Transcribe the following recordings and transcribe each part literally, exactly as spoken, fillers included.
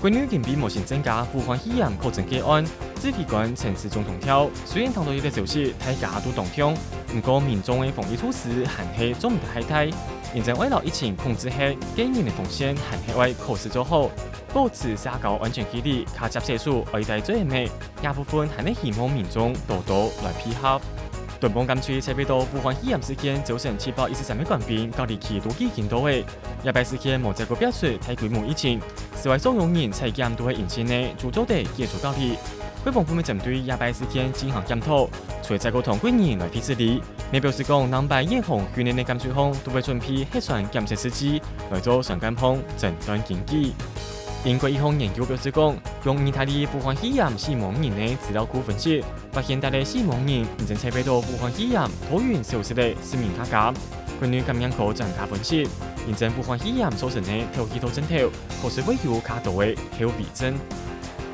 國內近排無新增加武漢肺炎確診個案，指揮官陳時中強調，雖然聽到這個消息，大家都當暢，毋過民眾个防疫措施還係做毋得太大，因此愛摎疫情控制核，個人个防線還係愛確實做好，保持社交安全距離，勤洗手，愛戴嘴仔，這部分還係希望民眾多多來配合。斷磅柑脆在北到武漢肺炎事件造成七百一十三個官兵隔離期都已經到位， 這擺事件無再過爆出大規模疫情，室外所有人採檢都係陰性个，就做得解除隔離。衛生部門針對這擺事件進行檢討，除了再過同國人來會失禮，乜表示講，兩擺遠航訓練个柑脆行都會準備核酸檢測試劑來做酸鹼棒，診斷經濟。英國一項研究表示講，用義大利武漢肺炎死亡人个資料庫分析， 發現逐個死亡人因正在北到武漢肺炎桃園消失了十名大家。國內感染科專家分析，因正武漢肺炎造成个頭氣道症頭，確實會有較多个後遺症。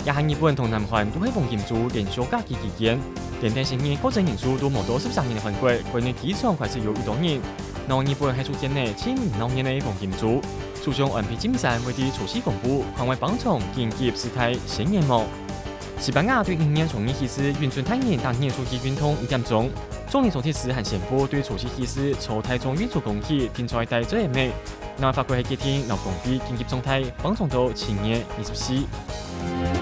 這下日本同南韓都係黃金週連續假期期間，連等成日確診人數都無到十三人个韓國，國內機場開始有一多人。若日本係出現了盡鬧熱个黃金週，首相安倍晉三會在初四公布，看會放長緊急事態宣言無？ 西班牙對五月初二起始允准大人逐日出去運動一點鐘。總理蘇特斯還宣布對初四起始坐大眾運輸工具定著愛戴嘴仔。另外法國係決定摎公費緊急狀態放長到七月二十四。